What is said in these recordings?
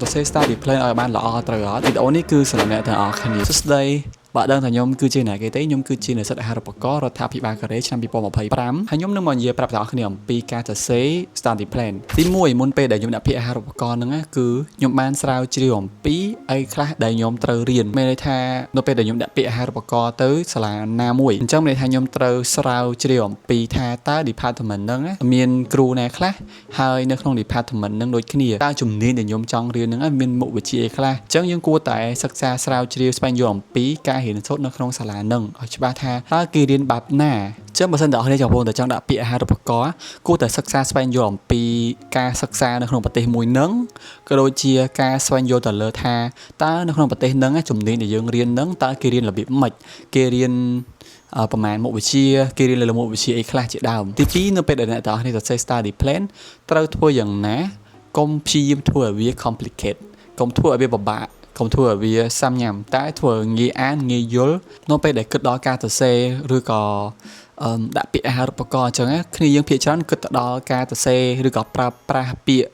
សរសេរ study plan ឲ្យបានល្អត្រូវអត់វីដេអូនេះគឺសម្រាប់អ្នកទាំងអស់គ្នាសួស្តីបើដឹងថាខ្ញុំគឺជាអ្នកគេទេខ្ញុំគឺជានិស្សិតអាហារូបករណ៍រដ្ឋាភិបាលកូរ៉េឆ្នាំ2025ហើយខ្ញុំនឹងមកនិយាយប្រាប់ទាំងអស់គ្នាអំពីការសរសេរ study plan ទី1មុនពេលដែលខ្ញុំដាក់ពាក្យអាហារូបករណ៍ហ្នឹងណាគឺខ្ញុំបានស្រាវជ្រាវអំពីអីខ្លះដែលខ្ញុំត្រូវរៀនមានន័យថានៅពេលដែលខ្ញុំដាក់ពាក្យអាហារូបករណ៍ទៅសាលាណាមួយអញ្ចឹងមានន័យថាខ្ញុំត្រូវស្រាវជ្រាវអំពីថាតើ department ហ្នឹងណាមានគ្រូណាខ្លះហើយនៅក្នុង department ហ្នឹងដូចគ្នាតើជំនាញដែលខ្ញុំចង់រៀនហ្នឹងមានមុខវិជ្ជាអីខ្លះអញ្ចឹងយើងគួរតែសិក្សាស្រាវជ្រាវស្វែងយល់អំពីការរៀនសូត្រនៅក្នុងសាលាហ្នឹងឲ្យច្បាស់ថាតើគេរៀនបែបណាចឹងបើសិនតើអ្នកកំពុងតែចង់ដាក់ពាក្យអាហារូបករណ៍គួរតែសិក្សាស្វែងយល់អំពីការសិក្សានៅក្នុងប្រទេសមួយហ្នឹងក៏ដូចជាការស្វែងយល់ទៅលើថាតើនៅក្នុងប្រទេសហ្នឹងជំនាញដែលយើងរៀនហ្នឹងតើគេរៀនរបៀបម៉េចគេរៀនប្រហែលមុខវិជ្ជាគេរៀនលើមុខវិជ្ជាអីខ្លះជាដើមទី2នៅពេលដែលអ្នកទាំងអស់គ្នាសរសេរ study plan ត្រូវធ្វើយ៉ាងណាកុំព្យាយាមធ្វើឲ្យវា complicate កុំធ្វើឲ្យវាពិបាកកុំធ្វើឲ្យវាសាំញ៉ាំតែធ្វើឲ្យងាយអានងាយយល់នៅពេលដែលគិតដល់ការសរសេរឬក៏អឺដាក់ពាក្យអាហារូបករណ៍អញ្ចឹងគ្នាយើងភាគច្រើនគិតទៅដល់ការសរសេរឬក៏ប្រើប្រាស់ពាក្យ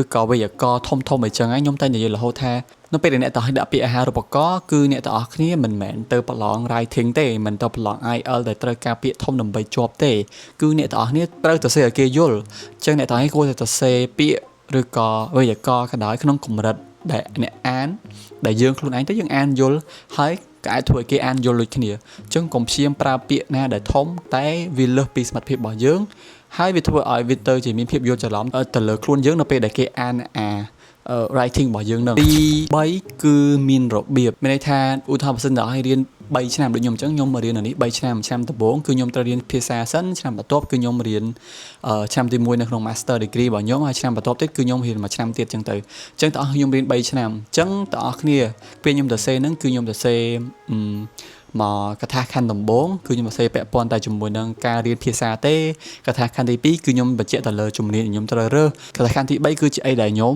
ឬក៏វេយ្យាករណ៍ធំធំអញ្ចឹងខ្ញុំតែនិយាយរហូតថានៅពេលដែលអ្នកទាំងអស់ដាក់ពាក្យអាហារូបករណ៍គឺអ្នកទាំងអស់គ្នាមិនមែនទៅប្រឡង writing ទេមិនទៅប្រឡង IELTS ដែលត្រូវការពាក្យធំដើម្បីជាប់ទេគឺអ្នកទាំងអស់គ្នាត្រូវសរសេរឲ្យគេយល់អញ្ចឹងអ្នកទាំងអស់គ្នាគួរតែសរសេរពាក្យឬក៏វេយ្យាករណ៍ក៏ដោយក្នុងកម្រិតដែលអ្នកអានដែលយើងខ្លួនឯងទៅយើងអានយល់ហើយក៏អាចធ្វើឲ្យគេអានយល់ដូចគ្នាអញ្ចឹងកុំព្យាយាមប្រើពាក្យណាដែលធំតែវាលើសពីសមត្ថភាពរបស់យើងហើយវាធ្វើឲ្យវាទៅជាមានភាពយល់ច្រឡំទៅលើខ្លួនយើងនៅពេលដែលគេអានអា writing របស់យើងនឹងទី3គឺមានរបៀបមានន័យថាឧទាហរណ៍បើសិនតែឲ្យរៀន3ឆ្នាំដូចខ្ញុំអញ្ចឹងខ្ញុំមករៀននៅនេះ3ឆ្នាំឆ្នាំដំបូងគឺខ្ញុំត្រូវរៀនភាសាសិនឆ្នាំបន្ទាប់គឺខ្ញុំរៀនឆ្នាំទី1នៅក្នុង Master Degree របស់ខ្ញុំហើយឆ្នាំបន្ទាប់ទៀតគឺខ្ញុំរៀនមួយឆ្នាំទៀតអញ្ចឹងទៅអញ្ចឹងទាំងអស់ខ្ញុំរៀន3ឆ្នាំអញ្ចឹងទាំងអស់គ្នាពេលខ្ញុំទៅសេហ្នឹងគឺខ្ញុំទៅសេមកកថាខណ្ឌដំបូងគឺខ្ញុំសរសេរពាក់ព័ន្ធតែជាមួយនឹងការរៀនភាសាទេកថាខណ្ឌទី2គឺខ្ញុំបញ្ជាក់ទៅលើជំនាញខ្ញុំត្រូវរើសកថាខណ្ឌទី3គឺជាអីដែលខ្ញុំ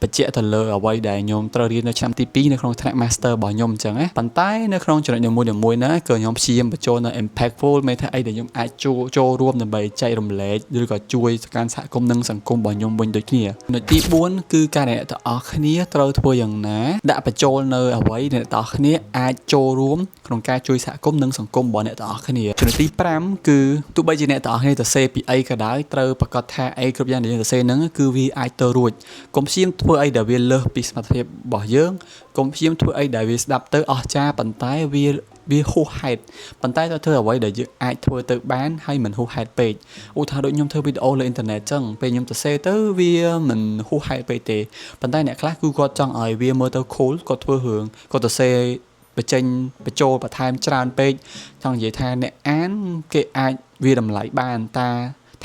បញ្ជាក់ទៅលើអ្វីដែលខ្ញុំត្រូវរៀននៅឆ្នាំទី2នៅក្នុងថ្នាក់ Master របស់ខ្ញុំអញ្ចឹងណាប៉ុន្តែនៅក្នុងចំណុចនីមួយៗណាក៏ខ្ញុំព្យាយាមបញ្ចូលនៅ impactful មានថាអីដែលខ្ញុំអាចចូលចូលរួមដើម្បីចែករំលែកឬក៏ជួយសកម្មសហគមន៍និងសង្គមរបស់ខ្ញុំវិញដូចគ្នាចំណុចទី4គឺការដែលអ្នកទាំងអស់គ្នាត្រូវធ្វើយ៉ាងណាដាក់បញ្ចូលនៅអ្វីដែលអ្នកទាំងអស់គ្នាអាចចូលរួមក្នុងការជួយសហគមន៍និងសង្គមរបស់អ្នកទាំងអស់គ្នាចំណុចទី5គឺទោះបីជាអ្នកទាំងអស់គ្នាទៅសេពីអីក៏ដោយត្រូវប្រកាសថាអីគ្រប់យ៉ាងដែលយើងទៅសេហ្នឹងគឺវាអាចទៅរួចកុំព្យាយាមធ្វើអីដែលវាលើសពីសមត្ថភាពរបស់យើងកុំព្យាយាមធ្វើអីដែលវាស្ដាប់ទៅអស្ចារ្យប៉ុន្តែវាវាហួសហេតុប៉ុន្តែត្រូវធ្វើអ្វីដែលយើងអាចធ្វើទៅបានហើយមិនហួសហេតុពេកឧទាហរណ៍ដូចខ្ញុំធ្វើវីដេអូលើអ៊ីនធឺណិតចឹងពេលខ្ញុំទៅសេទៅវាមិនហួសហេតុពេកទេប៉ុន្តែអ្នកខ្លះគឺគាត់ចង់ឲ្យវាមើលទៅ cool គាត់ធ្វើរឿងគាត់ទៅសេបញ្ចេញបញ្ចូលបន្ថែមច្រើនពេកចង់និយាយថាអ្នកអានគេអាចវាតម្លៃបានតា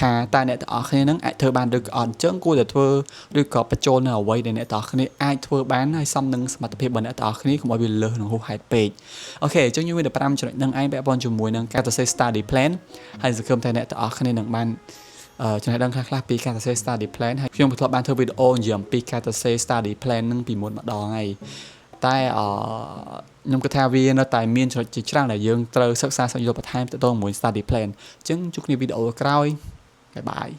ថាតើអ្នកទាំងអស់គ្នានឹងអាចធ្វើបានឬក៏អត់អញ្ចឹងគួរតែធ្វើឬក៏បញ្ចូលនៅអ្វីដែលអ្នកទាំងអស់គ្នាអាចធ្វើបានហើយសមនឹងសមត្ថភាពរបស់អ្នកទាំងអស់គ្នាកុំឲ្យវាលើសនឹងហួសហេតុពេក okay អញ្ចឹងខ្ញុំមានតែ5ចំណុចនឹងឯងពាក់ព័ន្ធជាមួយនឹងការសរសេរ study plan ហើយសង្ឃឹមថាអ្នកទាំងអស់គ្នានឹងបានចំណេះដឹងខ្លះៗពីការសរសេរ study plan ហើយខ្ញុំធ្លាប់បានធ្វើវីដេអូនិយាយអំពីការសរសេរ study plan នឹងពីមុនម្ដងហើយតែអឺខ្ញុំគិតថាវានៅតែមានចំណុចជាច្រើនដែលយើងត្រូវសិក្សាស្វែងយល់បន្ថែមទៅជាមួយ study plan អញ្ចឹងជួបគ្នាវីដេអូក្រោយ bye bye.